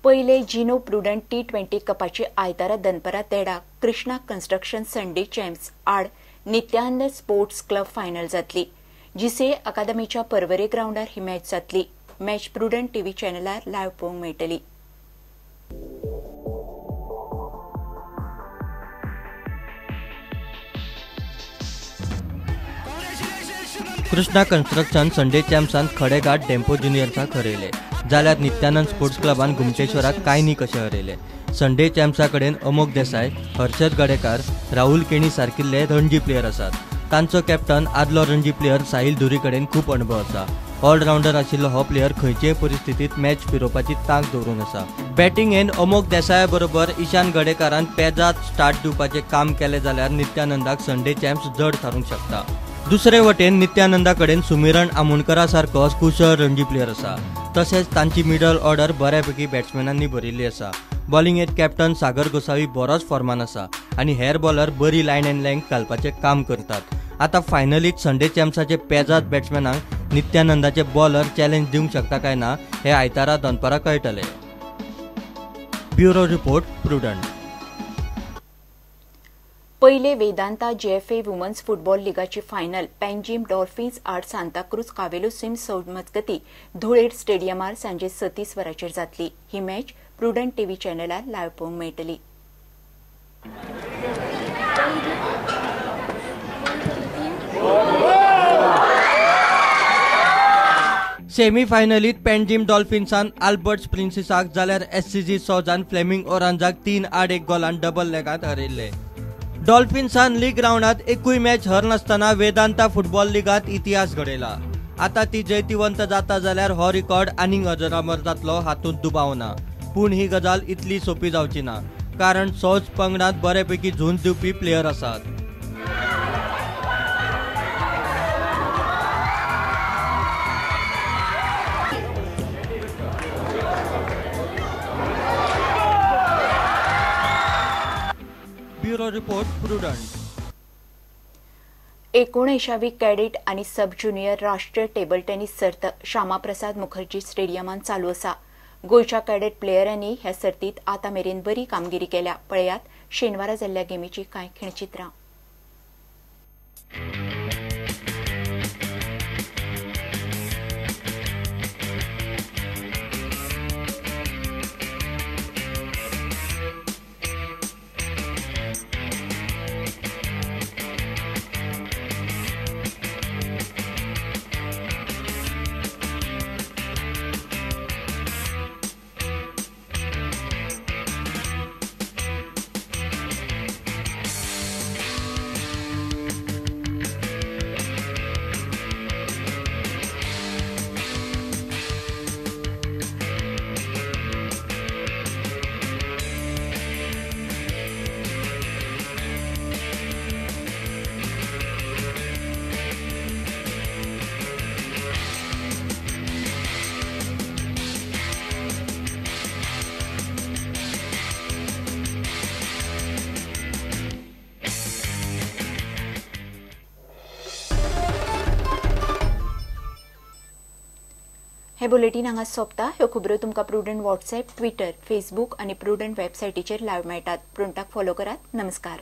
पयले जिनो prudent T20 कपाची आयतारा दनपरा 1:30 कृष्णा कन्स्ट्रक्शन संडे चॅम्प्स आड नित्यानंद स्पोर्ट्स क्लब फायनल जातली. जीसीए अकादमीच्या परवरे ग्रावंडार ही मॅच जातली. मॅच प्रुडंट टीव्ही चॅनलार लायव्ह पळोवंक मेळटली. कृष्णा कन्स्ट्रक्शन संडे चॅम्प्सान खडेगांठ डेम्पो ज्युनियर्साक हरयले जाल्यार नित्यानंद स्पोर्ट्स क्लबान घुमटेश्वराक कांय न्ही कशें हरयले. संडे चॅम्प्सा कडेन अमोक देसाय, हर्षद गडेकार, राहुल केणी सारकिल्ले रणजी प्लेयर आसात. तांचो कॅप्टन आदलो रणजी प्लेयर साहिल धुरी कडेन खूब अणभव आसा. ऑलरावंडर आशिल्लो हो प्लेयर खंयचेय परिस्थितींत मॅच फिरोवपाची तांक दवरून आसा. बॅटिंगेन अमोक देसाया बरोबर ईशान गडेकारान पेजात स्टार्ट दिवपाचें काम केलें जाल्यार नित्यानंदाक संडे चॅम्प्स जड थारूंक शकता. दुसरे वटेन नित्यानंदा कडेन सुमिरण आमोणकरा सारको कुशळ रणजी प्लेयर आसा. तशेंच तांची मिडल ऑर्डर बऱ्यापैकी बॅट्समॅनांनी भरिल्ली आसा. बॉलिंगेत कॅप्टन सागर गोसावी बरोच फॉर्मान आसा आनी हेर बॉलर बरी लायन अँड लेंथ घालपाचें काम करतात. आतां फायनलीत संडे चॅम्प्साचे पेजात बॅट्समॅनांक नित्यानंदाचे बॉलर चॅलेंज दिवंक शकता काय ना हे आयतारा दनपारां कळटलें. Bureau report, Prudent. पयले वेदांता जीएफए वुमन्स फुटबॉल लिगाची फायनल पँजिम डॉल्फिन्स आड सांताक्रूज कावेलोसिम मजगती धुळेर स्टेडियमार सांजे 6:30 वरांचेर जातली. ही मॅच प्रुडंट टीव्ही चॅनलार लायव्ह पळोवंक मेळटली. सेमीफायनलीत पँजिम डॉल्फिन्सान आल्बर्ट्स प्रिन्सीसाक जाल्यार एससीजी सौजान फ्लेमिंग ओरांजाक 3-1 गोलान डबल लेगांत हरयल्ले. डॉल्फिन्सान लीग रावंडात एकूय मॅच हरनासतना वेदांता फुटबॉल लिगांत इतिहास घडयला. आतां ती जैतिवंत जाता जाल्यार हो रिकॉर्ड आनीक अजरामर जातलो हातूंत दुबाव ना. पूण ही गजाल इतली सोंपी जावची ना, कारण सौज पंगडांत बऱ्यापैकी झूंज दिवपी प्लेयर आसात. Bureau report, Prudent. 19वी cadet आनी सब ज्युनियर राष्ट्रीय टेबल टेनिस सर्त श्यामाप्रसाद मुखर्जी स्टेडियमांत चालू आसा. गोंयच्या कॅडेट प्लेयरांनी ह्या सर्तीत आतां मेरेन बरी कामगिरी केल्या. पळयात शेनवारा जाल्ल्या गेमीची कांय खिणचित्रां. हे बुलेटीन हांगा सोंपता. ह्यो खबरो तुमकां प्रुडंट वॉट्सएप, ट्विटर, फेसबूक आनी प्रुडंट वेबसायटीचेर लायव्ह मेळटात. प्रुडंटाक फॉलो करात. नमस्कार.